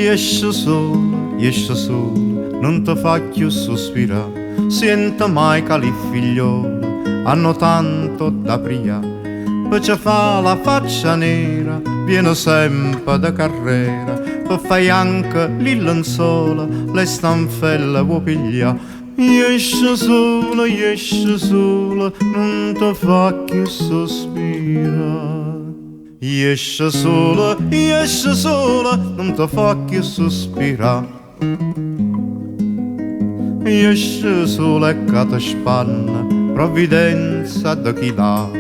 Jesce sole, jesce sole, nun te fa cchiù suspirà. Siente mai ca li ffigliole hanno tanto da prià. Pe ce fa la faccia nera, viene sempe de carrera, pe fa janche li lenzola, le stanfelle vuò piglià. Jesce sole, jesce sole, nun te fa cchiù suspirà. Jesce sole, jesce sole, nun te fa cchiù suspirà. Jesce sole ca te spanna, provvidenza de chi lava,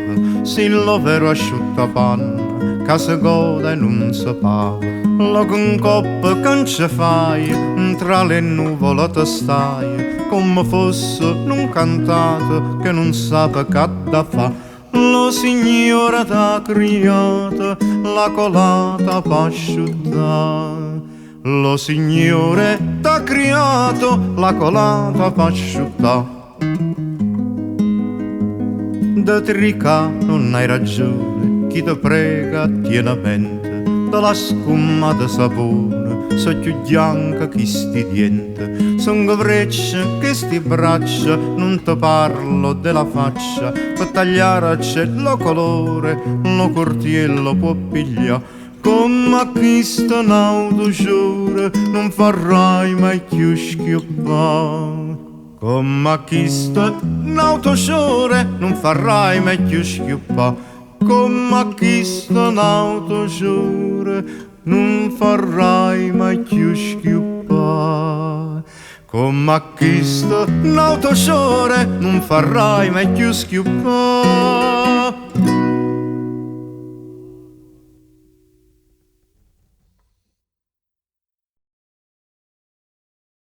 si lo vero asciuttapanno, ca se gode e nun se pava. Loco 'ncoppa che nce fai, 'ntra le nuvole te stai, comme fosse nu 'ncantato che nun sape ch'ha da fa. Lo Signore t'ha criato la colata p'asciuttà. Lo Signore t'ha criato la colata p'asciuttà. De tricà nun hai ragione, chi te prega tiene mente, de la scumma de sapone so' cchiù ghianche chisti diente. Songo vrecce chesti braccia, nun te parlo de la faccia, pe tagliarce lo colore, lo curtiello può piglià. Comm'a chisto n'auto sciore nun farrai mai cchiù schiuppà. Comm'a chisto n'auto sciore nun farrai mai cchiù schiuppà. Comm'a chisto n'auto sciore nun farrai mai cchiù schiuppà. Comm'a chisto n'auto sciore nun farrai mai cchiù schiuppà.